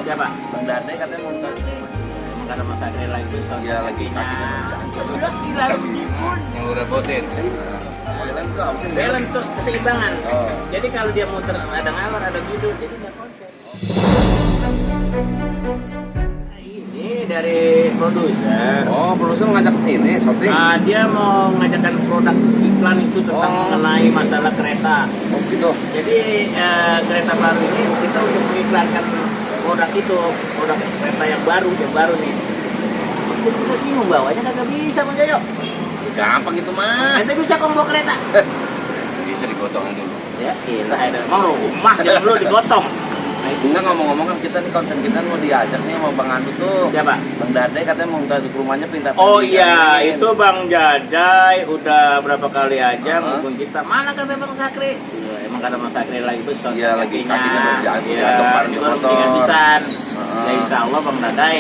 Siapa? Bang Dade katanya mau ntar nih. Karena Mas Agri lagi susah. Iya, lagi kakinya Udah gila begipun. yang lu repotin. Balance tuh apa sih? Balance tuh keseimbangan. Oh. Jadi kalau dia muter ada ngalor ada gitu, jadi nggak konsen. Ini dari produser. Oh, produser ngajak ini syuting. Dia mau ngajakkan produk iklan itu tentang mengenai masalah kereta. Oh gitu. Jadi kereta baru ini kita untuk mengiklankan produk itu, produk kereta yang baru nih. Kita bingung bawanya kagak bisa Bang Joyo. Gampang itu mah. Ente bisa combo kereta. Bisa digotong dulu. Ya, ilah ada mau rumah jangan dulu digotong. Enggak, ngomong-ngomong kan kita nih konten kita mau diajak nih sama Bang Anu tuh. Siapa? Bang Dade katanya mau ke rumahnya pinta. Oh iya, itu Bang Jajai udah berapa kali aja ngubung kita. Mana kata Bang Sakri? Ya, emang kata Bang Sakri lagi besok. Iya, lagi kakinya berjatuh, Iya, jatuh kemarin ini di baru motor. 3 pisan. Ya insya Allah Bang Dadai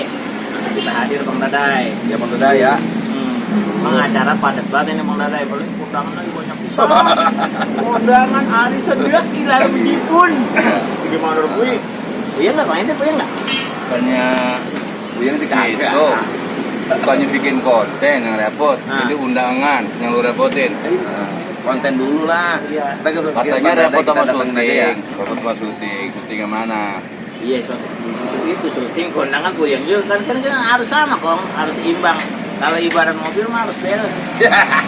kita hadir Bang Dadai. Ya Bang Dade ya. Mengacara padat banget ini Bang Dadai. Paling undangan lagi banyak pisan. Undangan hari sedia ilah begipun. Gimana Bui? Iya nggak main deh, iya nggak? Bukannya Buyang sih kagak. itu bukannya bikin konten yang repot, jadi undangan yang lu repotin. Konten dulu lah. Iya. Katanya repot sama syuting, repot sama syuting yang mana? Iya, itu syuting kondangan puyeng juga kan harus sama kong, harus imbang. Kalau ibarat mobil mah harus balance.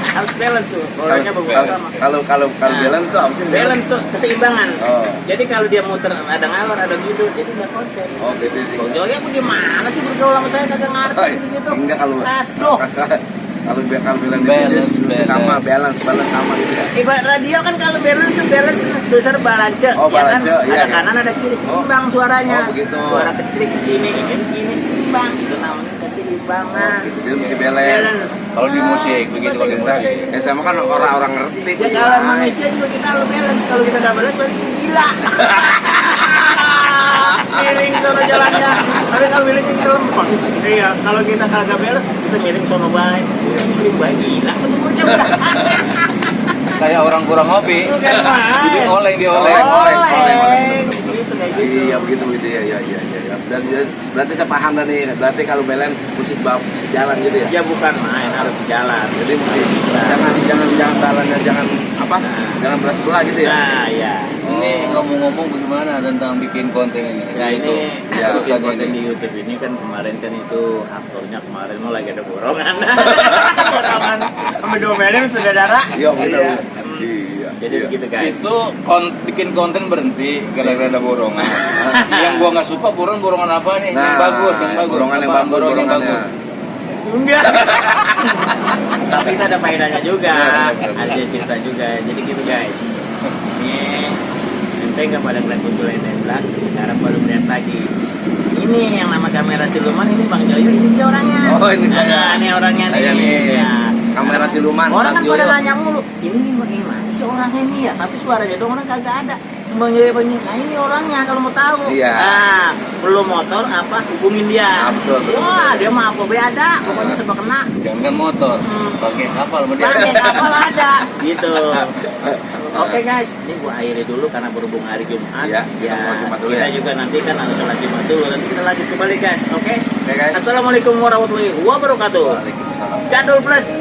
Harus balance tuh. Bolanya bagus sama. Kalau balance tuh apa sih? Balance tuh keseimbangan. Oh. Jadi kalau dia muter ada ngalor ada gitu, jadi nggak konsen. Oh, gitu sih. Bang Joyo bagaimana sih bergaul sama saya kagak ngerti gitu. Enggak kalau Aduh. kalau balance sama balance sama gitu ya. Ibarat radio kan kalau balance tuh balance besar balance, Oh, ya kan? balance, iya, Ada kanan ada kiri seimbang suaranya. Oh, begitu. Suara kecil ini seimbang. Itu namanya keseimbangan. Jadi mesti balance. Kalau di musik begitu, kalau di musik. Sama kan orang-orang ngerti. Ya kalau manusia juga kita harus balance. Kalau kita nggak balance berarti gila. Miring sono jalannya. Tapi kalau miring kita lempeng. Iya, kalau kita kagak balance kita miring sono baik. Miring baik gila. Ketemu aja udah. Kayak orang kurang hobi. Bukan main. Jadi oleng dia oleng. Oleng. Gitu kayak gitu. Iya begitu ya. Dan berarti saya paham dan nih. Berarti kalau balance mesti jalan gitu ya. Ya bukan main, harus jalan. Jadi mesti jangan balannya jangan jangan beras sebelah gitu ya. Nah, ya. Ini ngomong-ngomong bagaimana tentang bikin konten ini? Ya ini ya, bikin usahanya konten ini. di YouTube ini kan kemarin kan itu aktornya kemarin mau lagi ada borongan. Borongan sama domelin saudara. Iya benar. Iya. Iya. Jadi begitu guys. Itu bikin konten berhenti gara-gara ada borongan. Yang gua nggak suka borongan apa nih? Yang bagus. Borongan yang Apa? bagus, Borongan yang borongannya. Enggak. Tapi itu ada faedahnya juga. Iya, Ada cerita juga. Jadi gitu guys. Ini ente nggak pada ngeliat kumpul yang tembak, sekarang baru melihat lagi. Ini yang nama kamera siluman ini Bang Joyo, ini dia orangnya. Oh, ini dia. Ini orangnya nih. Iya nih. Ya. Kamera siluman, Orang kan Bang pada Joyo. nanya mulu, ini nih bagaimana sih orangnya ini ya? Tapi suaranya doang orang kagak ada. Bang Joyo nah ini orangnya kalau mau tahu. Iya. Nah, perlu motor apa hubungin dia. Betul. Wah, dia mah apa be ada, pokoknya serba kena. Jangan kan motor, pakai kapal sama dia. Pakai kapal ada, gitu. Oke guys, ini gua akhiri dulu karena berhubung hari Jumat. Iya, kita mau Jumat dulu kita ya. juga nanti kan harus sholat Jumat dulu. Nanti kita lanjut kembali guys, oke? Oke guys. Assalamualaikum warahmatullahi wabarakatuh. Waalaikumsalam. Jadul Plus.